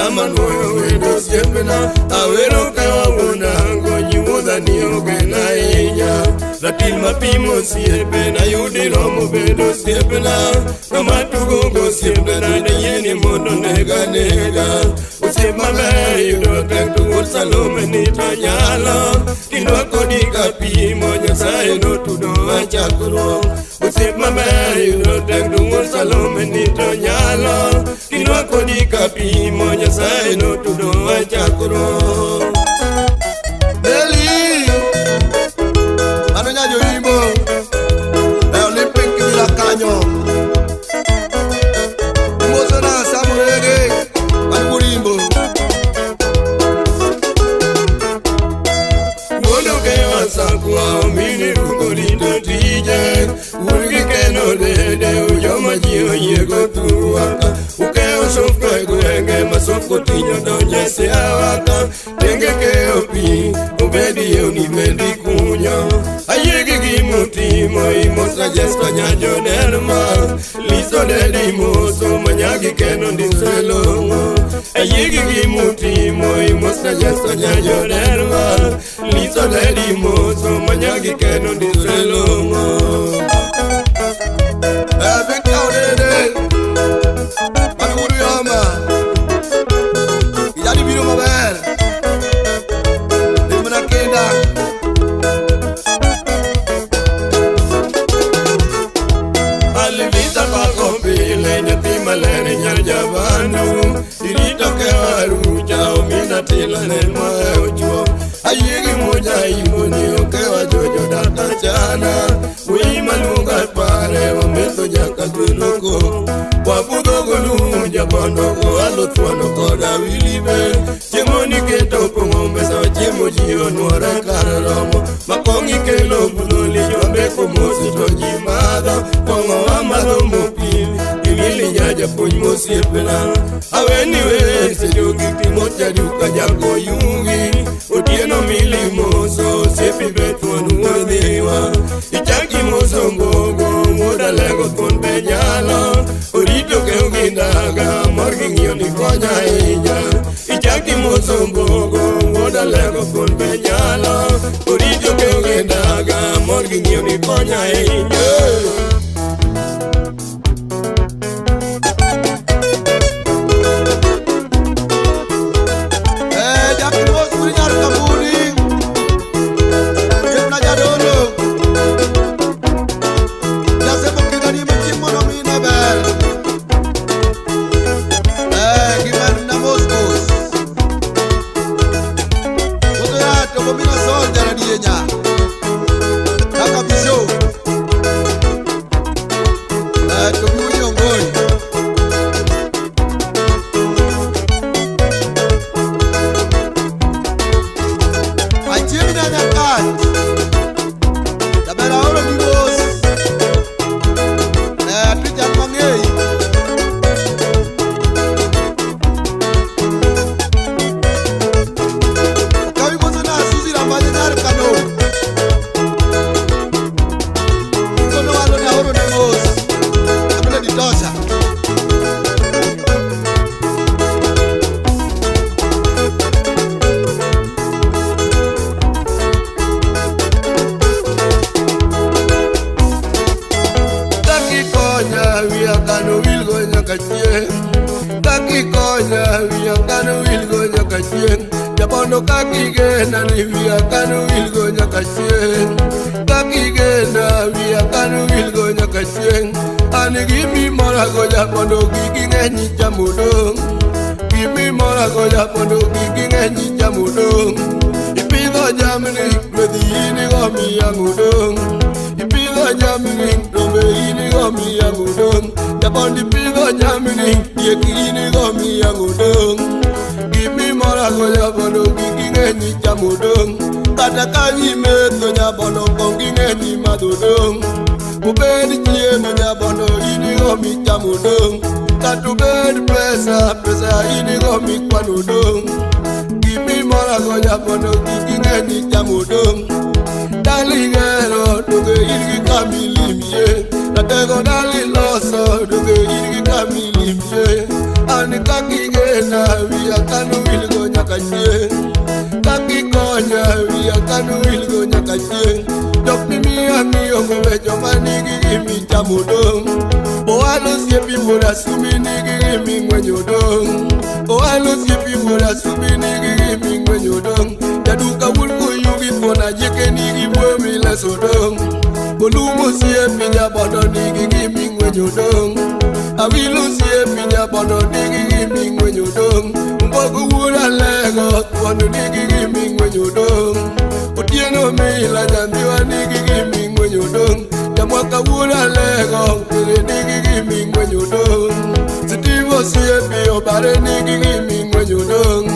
Ng'ama nuoyo wendo osiepena awero kewa wuonango nyiwuodha ni ogena ahinya ratil mapimo osiepena yudi romo bedo osiepena ng'ama tugo go osiepena ne yieni mondo nega nega osiep maber yudo tek to wuod Salome ni to nyalo kindwa kodi ka pimo Nyasaye notudo chakruok osiep maber yudo tek to wuod Salome ni to nyalo kindwa kodi ka pimo Nyasaye notudo chakruok Eli Mano nyajo imbo E Olympic bila kanyo Mosona Samurege Manurimbo Wuondo kewa sakwa omini rugo rito tije Wuon gi keno dede joma ji oyiego thuwaka Ukewo sofko e gwenge ma sofko tinyo donje siawaka Tenge keyo pi obedi yewni bendi kunyo Ayie gi gimotimo imosa Jesto nyajo derma Liso dedi moso manyagi keno ndisre long'o Ayie gi gimotimo imosa Jesto nyajo derma Liso dedi moso manyagi keno ndisre long'o Victor Odede Manu Yoma Ijali biro maber Dimna kenda Alivita pako pile nyathi maler nyar jabandu Irito kewa rucha omina tila ne mohewo chuo Ayie gi muja imoni okewa jojo daka chana Wuoyi maluonga pare wametho nyaka gweloko Wabudho golum jabondo go thuono koda wilibe Chiemo niketo pong'o mesa wachiemo ji onuore kar romo Makong' ikelo budho lich wambeko mos to ji madho Kong'o wamadho mopim Imili nya japuonj mosiepena Aweni wese jogi timo jaduka jago yugi Otieno mili moso osiepi be thuon wuodhiwa Ichaki moso mbogo wuod alego thuon be nyalo Orito kew gi ndaga mor gi ng'iyo ni konya ahinya Ichaki moso mbogo wuod alego thuon be nyalo Orito kew gi ndaga mor gi ng'iyo ni konya ahinya Jackie Mos wuod nyar Kambuni Osiepna jadolo Jasemo kinda ni machiemo no mine ber Gimed na mos mos Moto ya to gomina sol jaradienya Kaka bisho To bi wunyongoi Achieng' na nyakat Jaber aoro ni mos Atija mang'eyi Okawi moso na Suzy Rambanya nyar Kano Kono walo ne aoro ne mos Amelo di tosha Kakikonya wiya kano wilgo nyaka chieng' Kakikonya wiya kano wilgo nyaka chieng' Jabondo kakigena ni wiya kano wilgo nyaka chieng' Kakigena wiya kano wilgo nyaka chieng' An gimimorago jabondo gigi ng'eny ichamo dong' Gimimorago jabondo gigi ng'eny ichamo dong' Ipidho jamni rwedhi in go miyang'o dong' Ipidho jamni rombe in go miyang'o dong' Jabondo ipidho jamni diek in go miyang'o dong' Gimimorago jabondo gigi ng'eny ichamo dong' Kata ka imetho jabondo kong' ging'eny imadho dong' Obed chiemo jabondo in go michamo dong' Kata obed pesa, pesa in go mikwano dong' Gimimorago jabondo gigi ng'eny ichamo dong' Dali gero donge in gi kamilimie Ratego dali loso donge in gi kamilimie An kakigena Kigena wiya kano wilgo nyaka chieng'. Kakikonya wiya kano wilgo nyaka chieng'. Jok mimiya ng'iyogo be joma nigi gimichamo dong'. Owalo osiepi wuod Asumbi nigi giming'wenyo dong'. Owalo osiepi wuod Asumbi nigi giming'wenyo dong'. Jaduka wuod Kuyugi thuon ajieke nigi buo mileso dong'. Olumo osiepi jabodo nigi giming'wenyo dong'. Awilo osiepi jabodo nigi giming'wenyo dong'. Mbogo wuod Alego thuon nigi giming'wenyo dong'. Otieno mila nyandhiwa nigi giming'wenyo dong'. Jamwaka wuod Alego kere nigi giming'wenyo dong'. Steve osiepi obare nigi giming'wenyo dong'.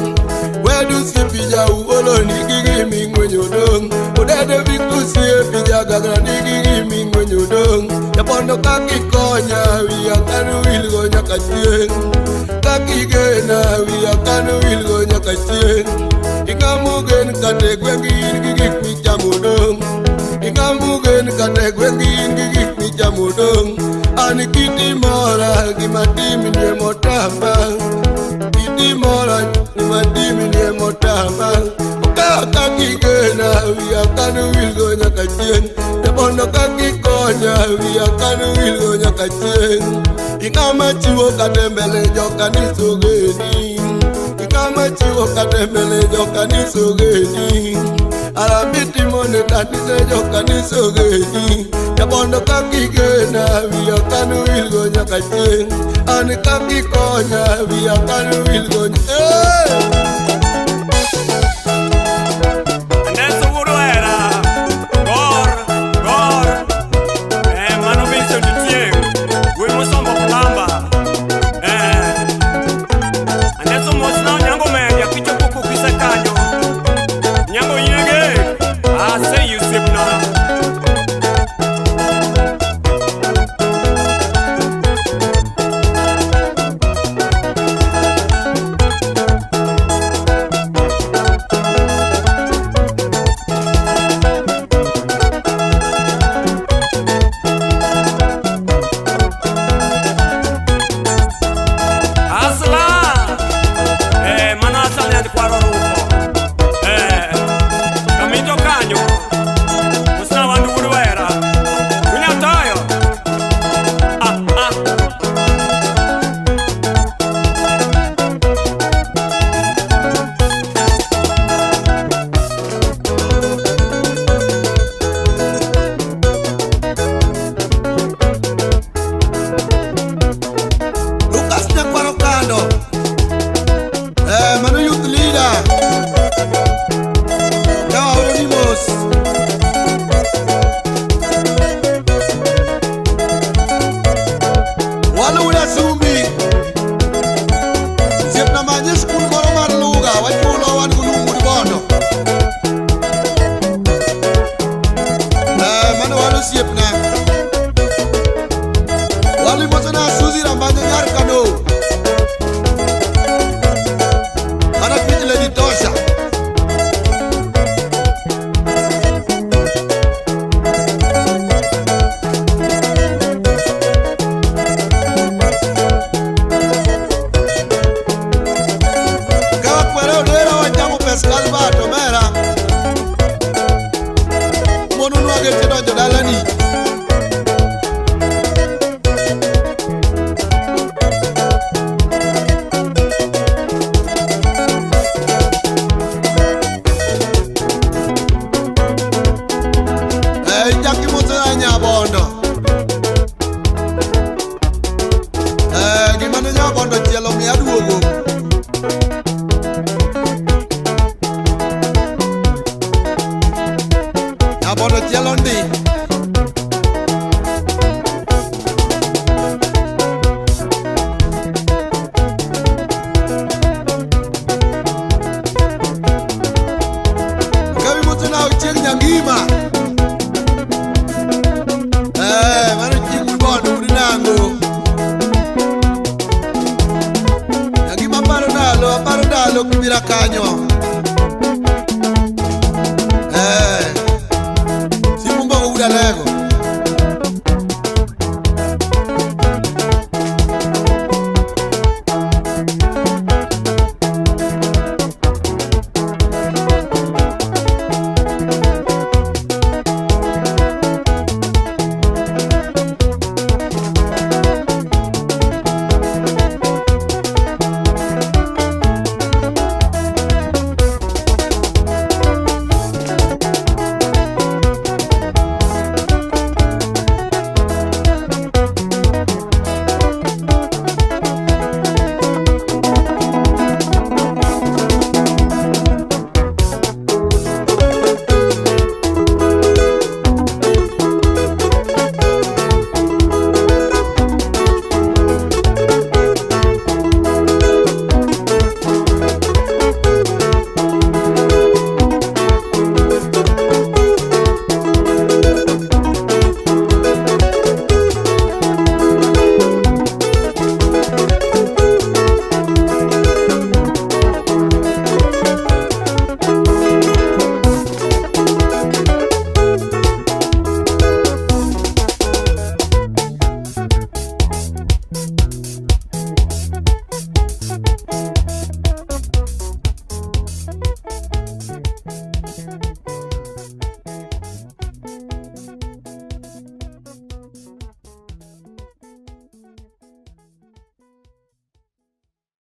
Wedu osiepi jauolo nigi giming'wenyo dong'. Odede Victor osiepi jagagra nigi giming'wenyo dong'. Jabondo kakikonya wiya kano wilgo nyaka chieng'. Kakigena wiya kano wilgo nyaka chieng'. Ing'amugen kata e gweng' in gi gik michamo dong'. Ing'amugen kata e gweng' in gi gik michamo dong'. An kiti mora gima timnie motama. Kiti mora gima timnie motama. Kakigena wiya kano wilgo nyaka chieng'. Jabondo kakikonya wiya kano wilgo nyaka chieng'. Ing'ama chiwo kata mbele jokanisa ogeni. Ing'ama chiwo kata mbele jokanisa ogeni. Arambi timo ne kanise jokanisa ogeni. Jabondo kakigena wiya kano wilgo nyaka chieng'. An kakikonya wiya kano wilgo. Hey!